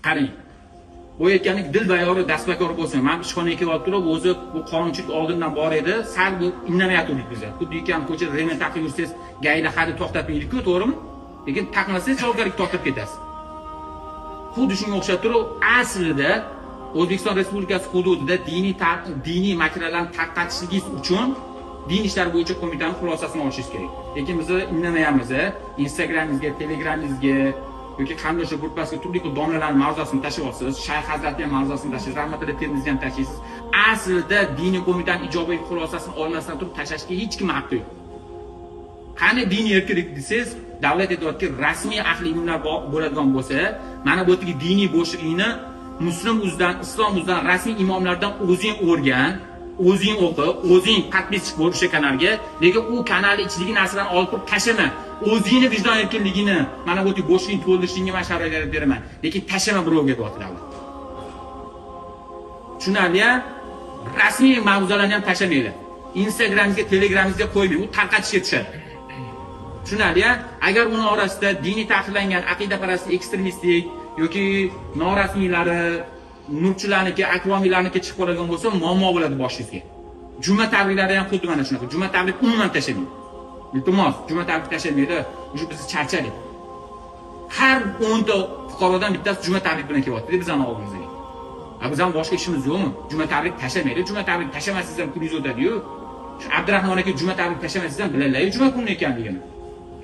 Qarang, u aytgandek dil bayori dastbakor bo'lsin. Man ishxonaga kelib turib, o'zi bu qonunchilik oldindan bor edi, sal bu indamayotgandik biz. Xuddiki ham ko'chada remen taqib yursangiz, gayda hadi to'xtatmaydi-ku, to'g'rimi? Lekin taqmasangiz javobgarlikka tortib ketasiz. Xuddi shunga o'xshab turib, aslida O'zbekiston Respublikasi hududida diniy materiallarni tarqatishligingiz uchun din ishlari bo'yicha qo'mitaning xulosasini olishingiz kerak. Lekin biz indamayapmiz. Instagramingizga, Telegramingizga yoki qarindoshlar gruppasiga turli xil domlalarning mavzusini tashlayapsiz, shayx hazrati ham mavzusini tashlaysiz, rahmatulloh Termiziy ham tashlaysiz. Aslida diniy qo'mitaning ijobiy xulosasini olmasdan turib tashlashga hech kim haqqi yo'q. Qani diniy erkinlik desangiz, davlat aytyaptiki, rasmiy ahli ilmlar bo'ladigan bo'lsa, mana bu yerdagi diniy bo'shliqni Muslim uzdan, islom uzdan, rasmiy imomlardan o'zing o'rgan, o'zing o'qi, o'zing подписчик bo'l o'sha kanalga, lekin u kanalni ichidagi narsalarni olib turib tashlama. O'zingni vijdon erkinligini, mana bu yerdagi bo'shliqni to'ldirishingga men sharoit yaratib beraman. Lekin tashlama birovga, deyapti davlat. Tushunarli? Rasmiy mavzularni ham tashlamanglar. Instagramingizga, Telegramingizga qo'ymang, u tarqatishga tushadi. Tushunarli? Agar uni orasida diniy taqiqlangan aqidaparast, ekstremistik yoki norasmiylari, nurchilarniki, akromiylarniki chiqib qoladigan bo'lsa, muammo bo'ladi boshingizga. Juma tabriklari ham xuddi mana shunaqa. Juma tabrik umuman tashlamang. Iltimos, juma tabrik tashlamanglar. Уже bizni charchadik. Har 10 ta fuqarodan bittasi juma tabrik bilan kelyapti bizning oldimizga. A biz ham boshqa ishimiz yo'qmi? Juma tabrik tashlamanglar. Juma tabrik tashlamasangiz ham kuningiz o'tadi-yu. Shu Abdurahmon aka juma tabrik tashlamasangiz ham biladilar-yu juma kuni ekanligini.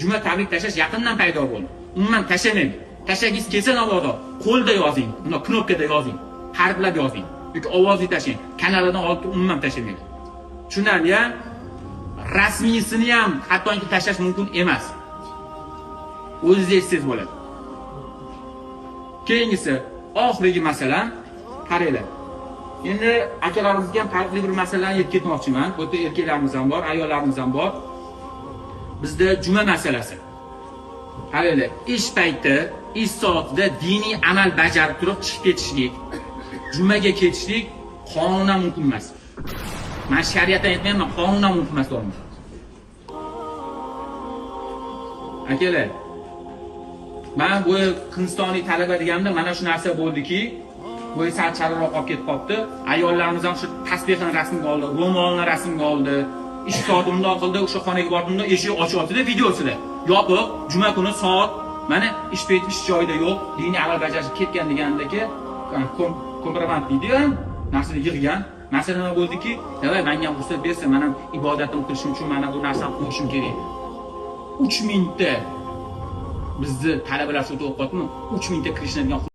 Juma tabrik tashlash yaqindan paydo bo'ldi. Umuman tashlamang. Tashlagingiz kelsa mabodo qo'lda yozing, unda knopkada yozing, harflab yozing yoki ovozli tashlang. Kanalidan olib umuman tashlamang. Tushunarli? Rasmiysini ham hattoki tashlash mumkin emas. O'zingiz eshitsangiz bo'ladi. Keyingisi, oxirgi masala, qaranglar. Endi akalarimizga ham tariqli bir masalani yetib ketmoqchiman. Bu yerda erkaklarimiz ham bor, ayollarimiz ham bor. Bizda juma masalasi. Qaranglar, ish payti, ish soatida diniy amal bajarib turib chiqib ketishlik, jumaga ketishlik qonunan mumkin emas. Men shariatdan aytmayman, qonunan mumkin emas deyapman. Akalar, men bu hindistonlik talaba deganimda mana shu narsa bo'ldiki, bu sal chalroq olib ketib qolibdi. Ayollarimiz ham shu tasbehini rasmga oldi, ro'molini rasmga oldi. Ish soati undoq qildi, o'sha xonaga bordim, unda eshik ochyapti-da videosida. Yopiq, juma kuni soat mana ish payti ish joyida yo'q, diniy amal bajarishga ketgan degandagi kompromant deydi-yu, narsani yig'gan. Masala nima bo'ldiki, davay menga ham ruxsat bersa, men ham ibodatimni qilishim uchun mana bu narsani qilishim kerak. 3000 ta bizni talabalar shu o'qiyaptimi? 3000 ta Krishna degan